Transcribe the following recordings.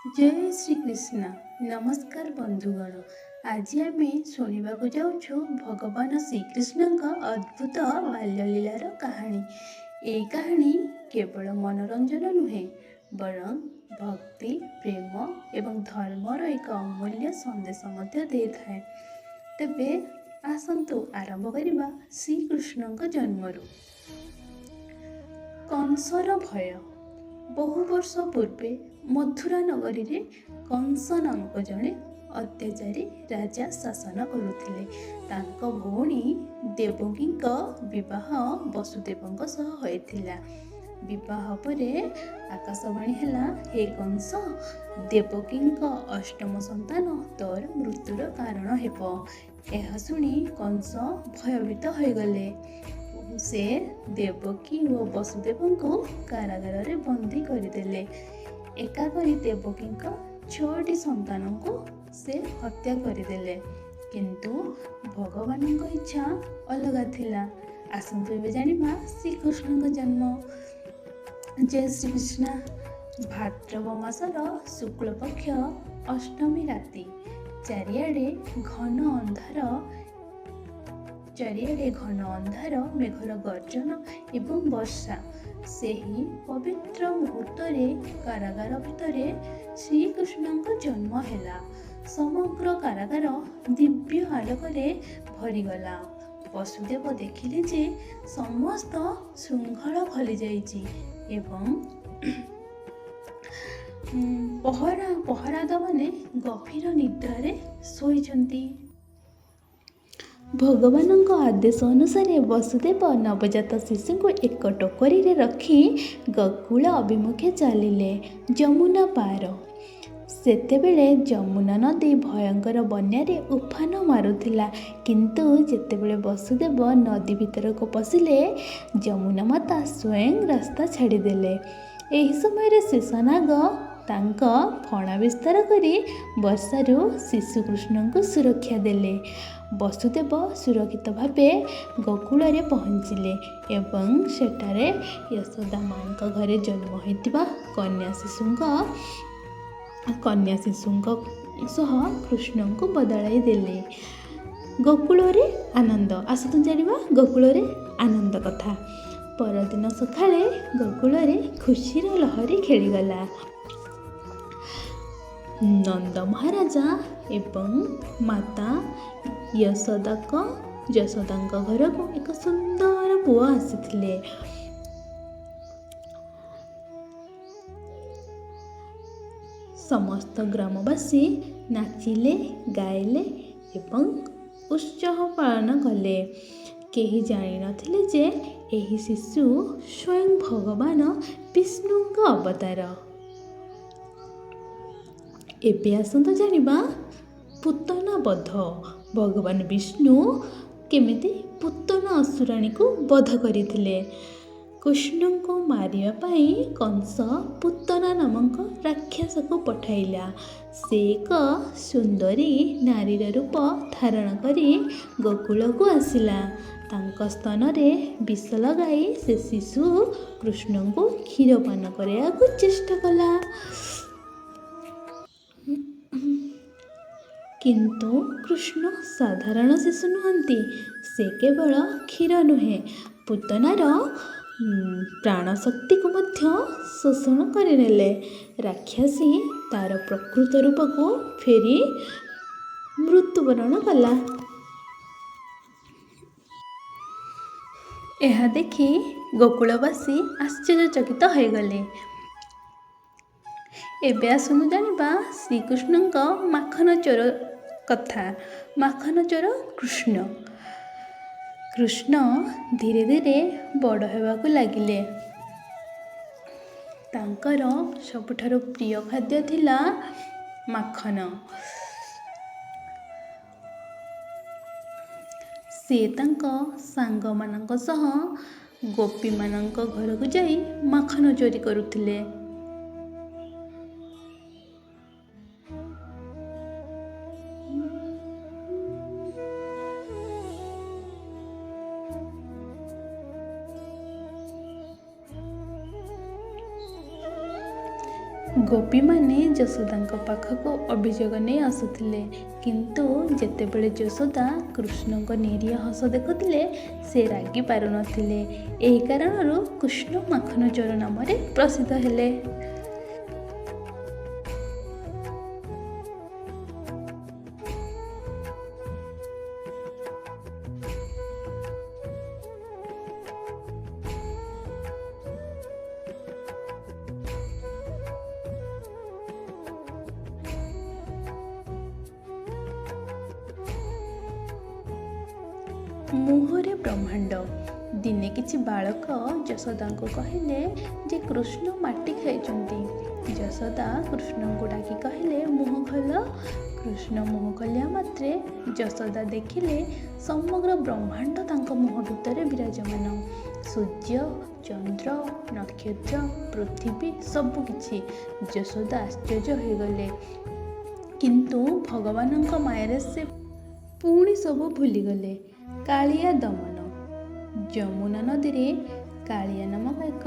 ଜୟ ଶ୍ରୀକୃଷ୍ଣ। ନମସ୍କାର ବନ୍ଧୁଗଣ, ଆଜି ଆମେ ଶୁଣିବାକୁ ଯାଉଛୁ ଭଗବାନ ଶ୍ରୀକୃଷ୍ଣଙ୍କ ଅଦ୍ଭୁତ ବାଲ୍ୟଲୀଳାର କାହାଣୀ। ଏହି କାହାଣୀ କେବଳ ମନୋରଞ୍ଜନ ନୁହେଁ, ବରଂ ଭକ୍ତି, ପ୍ରେମ ଏବଂ ଧର୍ମର ଏକ ଅମୂଲ୍ୟ ସନ୍ଦେଶ ମଧ୍ୟ ଦେଇଥାଏ। ତେବେ ଆସନ୍ତୁ ଆରମ୍ଭ କରିବା ଶ୍ରୀକୃଷ୍ଣଙ୍କ ଜନ୍ମରୁ। କଂସର ଭୟ। ବହୁ ବର୍ଷ ପୂର୍ବେ ମଥୁରା ନଗରୀରେ କଂସ ନାମକ ଜଣେ ଅତ୍ୟାଚାରୀ ରାଜା ଶାସନ କରୁଥିଲେ। ତାଙ୍କ ଭଉଣୀ ଦେବକୀଙ୍କ ବିବାହ ବସୁଦେବଙ୍କ ସହ ହୋଇଥିଲା। ବିବାହ ପରେ ଆକାଶବାଣୀ ହେଲା, ହେ କଂସ, ଦେବକୀଙ୍କ ଅଷ୍ଟମ ସନ୍ତାନ ତୋର ମୃତ୍ୟୁର କାରଣ ହେବ। ଏହା ଶୁଣି କଂସ ଭୟଭୀତ ହୋଇଗଲେ। ସେ ଦେବକୀ ଓ ବସୁଦେବଙ୍କୁ କାରାଗାରରେ ବନ୍ଦୀ କରିଦେଲେ। ଏକା କରି ଦେବକୀଙ୍କ 6ଟି ସନ୍ତାନଙ୍କୁ ସେ ହତ୍ୟା କରିଦେଲେ। କିନ୍ତୁ ଭଗବାନଙ୍କ ଇଚ୍ଛା ଅଲଗା ଥିଲା। ଆସନ୍ତୁ ଏବେ ଜାଣିବା ଶ୍ରୀକୃଷ୍ଣଙ୍କ ଜନ୍ମ। ଜୟ ଶ୍ରୀକୃଷ୍ଣ। ଭାଦ୍ରବ ମାସର ଶୁକ୍ଳପକ୍ଷ ଅଷ୍ଟମୀ ରାତି। ଚାରିଆଡ଼େ ଘନ ଅନ୍ଧାର, ଚାରିଆଡ଼େ ଘନ ଅନ୍ଧାର, ମେଘର ଗର୍ଜନ ଏବଂ ବର୍ଷା। ସେହି ପବିତ୍ର ମୁହୂର୍ତ୍ତରେ କାରାଗାର ଭିତରେ ଶ୍ରୀକୃଷ୍ଣଙ୍କ ଜନ୍ମ ହେଲା। ସମଗ୍ର କାରାଗାର ଦିବ୍ୟ ଆଲୋକରେ ଭରିଗଲା। ବସୁଦେବ ଦେଖିଲେ ଯେ ସମସ୍ତ ଶୃଙ୍ଖଳ ଖୋଲିଯାଇଛି ଏବଂ ପହରାଦମାନେ ଗଭୀର ନିଦ୍ରାରେ ଶୋଇଛନ୍ତି। ଭଗବାନଙ୍କ ଆଦେଶ ଅନୁସାରେ ବସୁଦେବ ନବଜାତ ଶିଶୁଙ୍କୁ ଏକ ଟୋକରିରେ ରଖି ଗୋକୁଳ ଅଭିମୁଖେ ଚାଲିଲେ, ଯମୁନା ପାର। ସେତେବେଳେ ଯମୁନା ନଦୀ ଭୟଙ୍କର ବନ୍ୟାରେ ଉଫାନ ମାରୁଥିଲା। କିନ୍ତୁ ଯେତେବେଳେ ବସୁଦେବ ନଦୀ ଭିତରକୁ ପଶିଲେ, ଯମୁନା ମାତା ସ୍ୱୟଂ ରାସ୍ତା ଛାଡ଼ିଦେଲେ। ଏହି ସମୟରେ ଶେଷନାଗ ତାଙ୍କ ଫଣା ବିସ୍ତାର କରି ବର୍ଷାରୁ ଶିଶୁ କୃଷ୍ଣଙ୍କୁ ସୁରକ୍ଷା ଦେଲେ। ବସୁଦେବ ସୁରକ୍ଷିତ ଭାବେ ଗୋକୁଳରେ ପହଞ୍ଚିଲେ ଏବଂ ସେଠାରେ ୟଶୋଦା ମାଙ୍କ ଘରେ ଜନ୍ମ ହୋଇଥିବା କନ୍ୟା ଶିଶୁଙ୍କ ସହ କୃଷ୍ଣଙ୍କୁ ବଦଳାଇ ଦେଲେ। ଗୋକୁଳରେ ଆନନ୍ଦ। ଆସନ୍ତୁ ଜାଣିବା ଗୋକୁଳରେ ଆନନ୍ଦ କଥା। ପରଦିନ ସକାଳେ ଗୋକୁଳରେ ଖୁସିର ଲହରୀ ଖେଳିଗଲା। ନନ୍ଦ ମହାରାଜା ଏବଂ ମାତା ଯଶୋଦାଙ୍କ ଘରକୁ ଏକ ସୁନ୍ଦର ପୁଅ ଆସିଥିଲେ। ସମସ୍ତ ଗ୍ରାମବାସୀ ନାଚିଲେ, ଗାଇଲେ ଏବଂ ଉତ୍ସବ ପାଳନ କଲେ। କେହି ଜାଣିନଥିଲେ ଯେ ଏହି ଶିଶୁ ସ୍ୱୟଂ ଭଗବାନ ବିଷ୍ଣୁଙ୍କ ଅବତାର। ଏବେ ଆସନ୍ତୁ ଜାଣିବା ପୁତନା ବଧ। ଭଗବାନ ବିଷ୍ଣୁ କେମିତି ପୁତନା ଅସୁରାଣୀକୁ ବଧ କରିଥିଲେ। କୃଷ୍ଣଙ୍କୁ ମାରିବା ପାଇଁ କଂସ ପୁତନା ନାମକ ରାକ୍ଷସକୁ ପଠାଇଲା। ସେ ଏକ ସୁନ୍ଦରୀ ନାରୀର ରୂପ ଧାରଣ କରି ଗୋକୁଳକୁ ଆସିଲା। ତାଙ୍କ ସ୍ତନରେ ବିଷ ଲଗାଇ ସେ ଶିଶୁ କୃଷ୍ଣଙ୍କୁ କ୍ଷୀର ପାନ କରାଇବାକୁ ଚେଷ୍ଟା କଲା। କିନ୍ତୁ କୃଷ୍ଣ ସାଧାରଣ ଶିଶୁ ନୁହନ୍ତି। ସେ କେବଳ କ୍ଷୀର ନୁହେଁ, ପୁତନାର ପ୍ରାଣଶକ୍ତିକୁ ମଧ୍ୟ ଶୋଷଣ କରିନେଲେ। ରାକ୍ଷସୀ ତାର ପ୍ରକୃତ ରୂପକୁ ଫେରି ମୃତ୍ୟୁବରଣ କଲା। ଏହା ଦେଖି ଗୋକୁଳବାସୀ ଆଶ୍ଚର୍ଯ୍ୟଚକିତ ହୋଇଗଲେ। ଏବେ ଆସନ୍ତୁ ଜାଣିବା ଶ୍ରୀକୃଷ୍ଣଙ୍କ ମାଖନ ଚୋର କଥା। ମାଖନ ଚୋର କୃଷ୍ଣ। କୃଷ୍ଣ ଧୀରେ ଧୀରେ ବଡ଼ ହେବାକୁ ଲାଗିଲେ। ତାଙ୍କର ସବୁଠାରୁ ପ୍ରିୟ ଖାଦ୍ୟ ଥିଲା ମାଖନ। ସେ ତାଙ୍କ ସାଙ୍ଗମାନଙ୍କ ସହ ଗୋପୀମାନଙ୍କ ଘରକୁ ଯାଇ ମାଖନ ଚୋରି କରୁଥିଲେ। ଗୋପୀମାନେ ଯଶୋଦାଙ୍କ ପାଖକୁ ଅଭିଯୋଗ ନେଇ ଆସୁଥିଲେ, କିନ୍ତୁ ଯେତେବେଳେ ଯଶୋଦା କୃଷ୍ଣଙ୍କ ନିରୀହ ହସ ଦେଖୁଥିଲେ, ସେ ରାଗି ପାରୁନଥିଲେ। ଏହି କାରଣରୁ କୃଷ୍ଣ ମାଖନ ଚୋର ନାମରେ ପ୍ରସିଦ୍ଧ ହେଲେ। ମୁହଁରେ ବ୍ରହ୍ମାଣ୍ଡ। ଦିନେ କିଛି ବାଳକ ଯଶୋଦାଙ୍କୁ କହିଲେ ଯେ କୃଷ୍ଣ ମାଟି ଖାଇଛନ୍ତି। ଯଶୋଦା କୃଷ୍ଣଙ୍କୁ ଡାକି କହିଲେ, ମୁହଁ ଖୋଲ। କୃଷ୍ଣ ମୁହଁ ଖୋଲିବା ମାତ୍ରେ ଯଶୋଦା ଦେଖିଲେ ସମଗ୍ର ବ୍ରହ୍ମାଣ୍ଡ ତାଙ୍କ ମୁହଁ ଭିତରେ ବିରାଜମାନ। ସୂର୍ଯ୍ୟ, ଚନ୍ଦ୍ର, ନକ୍ଷତ୍ର, ପୃଥିବୀ, ସବୁକିଛି। ଯଶୋଦା ଆଶ୍ଚର୍ଯ୍ୟ ହୋଇଗଲେ, କିନ୍ତୁ ଭଗବାନଙ୍କ ମାୟାରେ ସେ ପୁଣି ସବୁ ଭୁଲିଗଲେ। କାଳିଆ ଦମନ। ଯମୁନା ନଦୀରେ କାଳିଆ ନାମକ ଏକ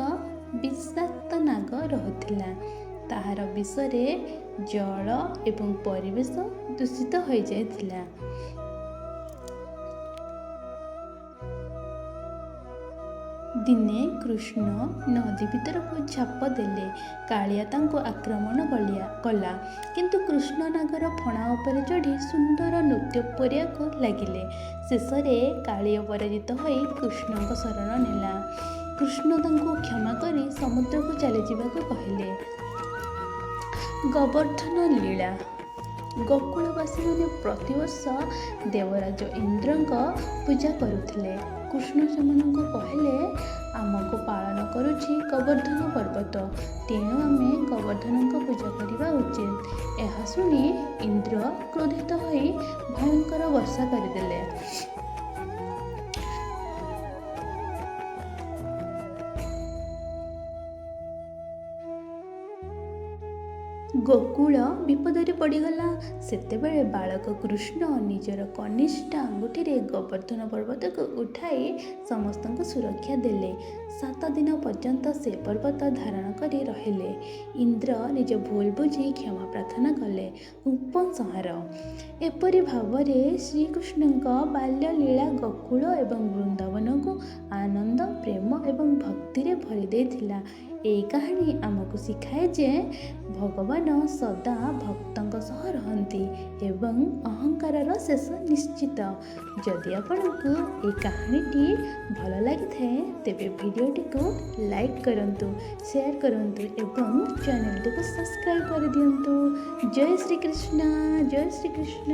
ବିଷାକ୍ତ ନାଗ ରହୁଥିଲା। ତାହାର ବିଷରେ ଜଳ ଏବଂ ପରିବେଶ ଦୂଷିତ ହୋଇଯାଇଥିଲା। ଦିନେ କୃଷ୍ଣ ନଦୀ ଭିତରକୁ ଝାପ ଦେଲେ। କାଳିଆ ତାଙ୍କୁ ଆକ୍ରମଣ କଲା, କିନ୍ତୁ କୃଷ୍ଣ ନାଗର ଫଣା ଉପରେ ଚଢ଼ି ସୁନ୍ଦର ନୃତ୍ୟ କରିବାକୁ ଲାଗିଲେ। ଶେଷରେ କାଳିଆ ପରାଜିତ ହୋଇ କୃଷ୍ଣଙ୍କ ଶରଣ ନେଲା। କୃଷ୍ଣ ତାଙ୍କୁ କ୍ଷମା କରି ସମୁଦ୍ରକୁ ଚାଲିଯିବାକୁ କହିଲେ। ଗୋବର୍ଦ୍ଧନ ଲୀଳା। ଗୋକୁଳବାସୀମାନେ ପ୍ରତିବର୍ଷ ଦେବରାଜ ଇନ୍ଦ୍ରଙ୍କ ପୂଜା କରୁଥିଲେ। କୃଷ୍ଣ ସେମାନଙ୍କୁ କହିଲେ, ଆମକୁ ପାଳନ କରୁଛି ଗୋବର୍ଦ୍ଧନ ପର୍ବତ, ତେଣୁ ଆମେ ଗୋବର୍ଦ୍ଧନଙ୍କ ପୂଜା କରିବା ଉଚିତ। ଏହା ଶୁଣି ଇନ୍ଦ୍ର କ୍ରୋଧିତ ହୋଇ ଭୟଙ୍କର ବର୍ଷା କରିଦେଲେ। ଗୋକୁଳ ବିପଦରେ ପଡ଼ିଗଲା। ସେତେବେଳେ ବାଳକ କୃଷ୍ଣ ନିଜର କନିଷ୍ଠ ଆଙ୍ଗୁଠିରେ ଗୋବର୍ଦ୍ଧନ ପର୍ବତକୁ ଉଠାଇ ସମସ୍ତଙ୍କୁ ସୁରକ୍ଷା ଦେଲେ। 7 ଦିନ ପର୍ଯ୍ୟନ୍ତ ସେ ପର୍ବତ ଧାରଣ କରି ରହିଲେ। ଇନ୍ଦ୍ର ନିଜ ଭୁଲ ବୁଝି କ୍ଷମା ପ୍ରାର୍ଥନା କଲେ। ଉପସଂହାର। ଏପରି ଭାବରେ ଶ୍ରୀକୃଷ୍ଣଙ୍କ ବାଲ୍ୟଲୀଳା ଗୋକୁଳ ଏବଂ ବୃନ୍ଦାବନକୁ ଆନନ୍ଦ, ପ୍ରେମ ଏବଂ ଭକ୍ତିରେ ଭରି ଦେଇଥିଲା। ଏହି କାହାଣୀ ଆମକୁ ଶିଖାଏ ଯେ ଭଗବାନ ସଦା ଭକ୍ତଙ୍କ ସହ ରହନ୍ତି ଏବଂ ଅହଙ୍କାରର ଶେଷ ନିଶ୍ଚିତ। ଯଦି ଆପଣଙ୍କୁ ଏହି କାହାଣୀଟି ଭଲ ଲାଗିଥାଏ, ତେବେ ଭିଡ଼ିଓଟିକୁ ଲାଇକ୍ କରନ୍ତୁ, ସେୟାର କରନ୍ତୁ ଏବଂ ଚ୍ୟାନେଲଟିକୁ ସବସ୍କ୍ରାଇବ୍ କରିଦିଅନ୍ତୁ। ଜୟ ଶ୍ରୀକୃଷ୍ଣ, ଜୟ ଶ୍ରୀକୃଷ୍ଣ।